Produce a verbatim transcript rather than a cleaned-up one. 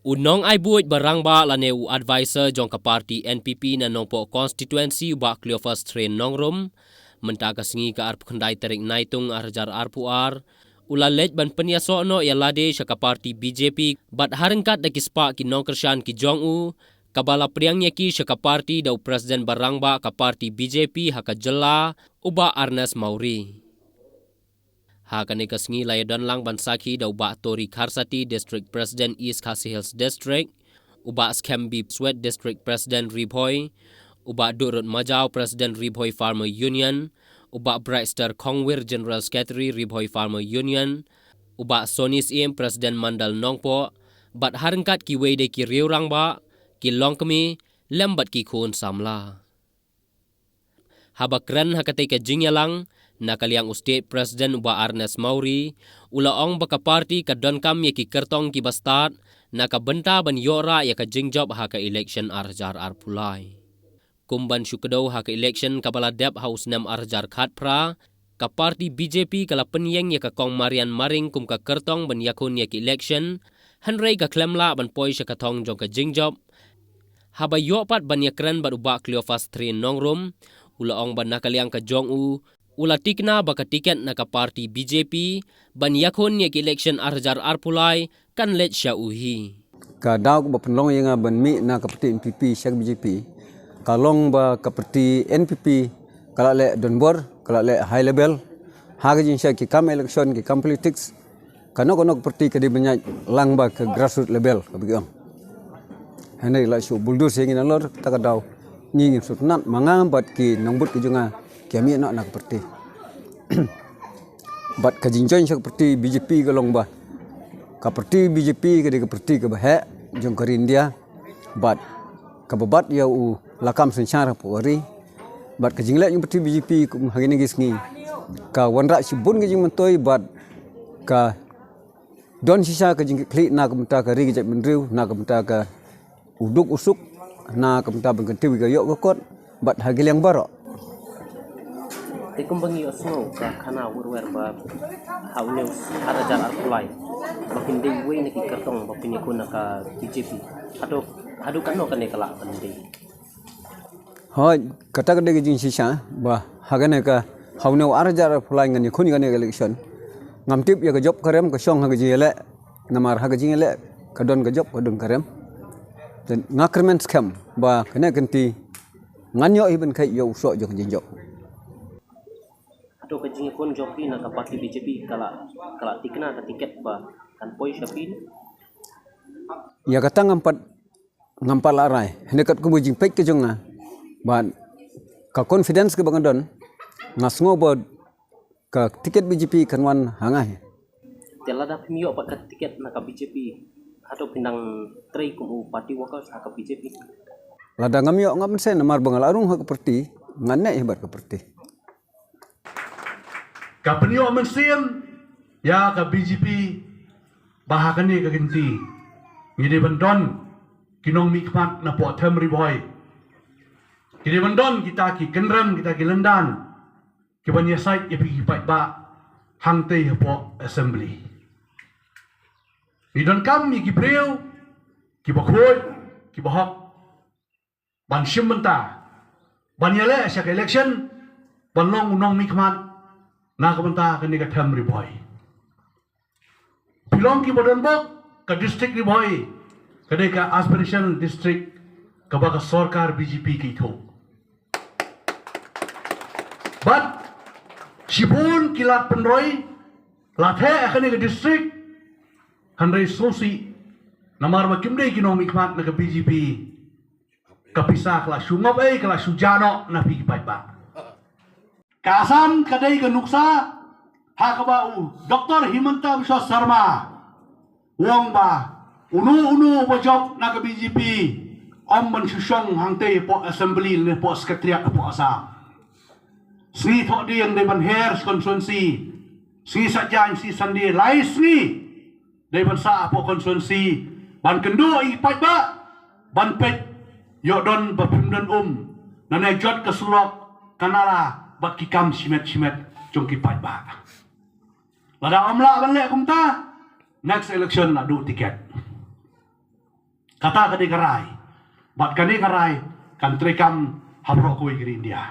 U nongai buit ba rangbah lane u advisor jong ka party N P P na Nongpoh constituency, u Bah Cleophas Thrien Nongrum, mynta ka sngi ka arphew khyndai tarik Naitung arhajar arphew ar, u la leit ban pynïasoh noh ïa lade sha ka party B J P, bad ha ryngkat da ki spah ki nongkyrshan ki jong u, kaba la pdiang ïa ki sha ka party da u president ba rangbah ka party B J P ha ka jylla, u Bah Ernest Mawrie. Ha kane ka sngi la ïadon lang ban sakhi da u Bah Tori Kharsati, District President, East Khasi Hills District, u Bah Skhem B Swet, District President, Ri Bhoi, u Bah Durut Majaw, President, Ri Bhoi Farmer Union, u Bah Brightster Khongwir, General Secretary, Ri Bhoi Farmer Union, u Bah Soni Syiem, President, Mandal Nongpoh, bad ha ryngkat kiwei de ki riew rangbah, ki longkmie, lem bad ki khun samla. Haba kren ha katei ka jingïalang, na ka liang u State President, u Bah Ernest Mawrie, u la ong ba ka party ka donkam ïa ki kyrtong kiba stad, na ka bynta ban ïoh rah ïa ka jingjop ha ka election arhajar arphew lai. Kum ban shu kdew ha ka election kaba la dep ha u snem arhajar khatphra, ka party B J P ka la pynïeng ïa ka Kong Marian Maring kum ka kyrtong ban ïakhun ïa ka election, hynrei ka khlem lah ban poi sha ka thong jong ka jingjop. Haba ïoh pat ban ïakren bad u Bah Cleophas Thrien Nongrum, u la ong ba na ka liang ka jong u, u la tikna ba ka tiket na ka party B J P ban ïakhun ïa ka election arhajar arphew lai kan leit sha u hi. Ka daw kaba pynlong ïa nga ban mih na ka party N P P sha ka B J P, ka long ba ka party N P P ka la leh donbor, ka la leh high level, ha ka jingshai ki kam election, ki kam politics, kano kano ka party ka dei ban ïaid lang bad ka grassroots level, kaba ki ong. Hynrei la shu bulldoze ïa ngi nalor, ta ka daw ngi ngim sngewtynnat, ma nga bad ki nongbud ki jong nga ki ïa mih noh na ka party. Bad ka jingjoin sha ka party B J P ka long ba ka party B J P ka dei ka party kaba heh jong ka ri India, bad kaba bat ïa u lakam synshar hapoh ka ri. Bad ka jingleh jong ka party B J P kum ha kine ki sngi, ka wanrah shibun ka jingmyntoi bad ka don shisha ka jingkitkhlieh na ka bynta ka ri ka jaitbynriew, na ka bynta ka u duk u suk, na ka bynta ban kyntiew ïa ka ïoh ka kot bad ha ki liang baroh. Te kumba ngi ïohsngew ka khana wyrwer ba ha une u arhajar arphew lai ba kin dei wei na ki kyrtong ba pynïakhun na ka B J P. Haduh, haduh katno kane ka lah ban dei? Hooid, kata ka dei ka jingshisha ba ha kane ka, ha une u arhajar arphew lai ngan ïakhun ïa kane ka election. Ngam tip ïa ka jop ka rem ka shong ha ka jingïaleh. Namar ha ka jingïaleh ka don ka jop ka don ka rem. Te nga kyrmen skhem ba kane ka kynti ngan ïoh hi ban kheit ïa u soh jong ka jingjop. Hato ka jingïakhun jong phi na ka party B J P ka la, ka la tikna ka tiket ba kan poi sha phi? Ïa kata ngam pat, ngam pat lah rai. Hynrei katkum ka jingpeit ka jong nga bad ka confidence kaba nga don, nga sngew ba ka tiket B J P kan wan ha nga hi. Te lada phim ïoh pat ka tiket na ka B J P, hato phin dang trei kum u party workers ha ka B J P? Lada ngam ïoh, ngam sngewsih, namar ba nga la rung ha ka party, ngan neh hi bad ka party. Ka pynïoh mynsiem ïa ka B J P ba ha kane ka kynti ngi dei ban don ki nongmihkhmat na poh them Ri Bhoi. Ngi dei ban don kita ki kynrem, kita ki lyndan kiban ïasaid ïa phi ki paidbah hangtei hapoh assembly. Ngi donkam ïa ki briew kiba khuid, kiba hok, ban shim bynta, ban ïaleh sha ka election, ban long u nongmihkhmat na ka bynta kane ka them Ri Bhoi. Phi long kiba don bok, ka district Ri Bhoi ka dei ka aspirational district kaba ka sorkar B J P ka ithuh. Bad shibun ki lad pynroi la theh ha kane ka district, hynrei sngewsih namar ba kim dei ki nongmihkhmat na ka B J P, ka pisa ka la shu ngop ei, ka la shu jah noh na phi ki paidbah. Ka Assam ka dei ka nuksa ha kaba u Doctor Himanta Biswa Sarma u ong ba uno uno uba jop na ka B J P ym ban shu shong hangtei hapoh assembly ne hapoh secretariat hapoh Assam. Sngi Thohdieng dei ban her sha constituency, sngi Saitjaiñ, sngi Sunday, lai sngi dei ban sah hapoh constituency ban kynduh ïa ki paidbah, ban peit ïoh don ba phim don um, nangne jot ka surok, ka nala bad ki kam shimet shimet jong ki paidbah. Lada ym lah ban leh kumta, next election la duh tiket. Kata ka dei ka rai. Bad kane ka rai kan treikam ha baroh kawei ka ri India.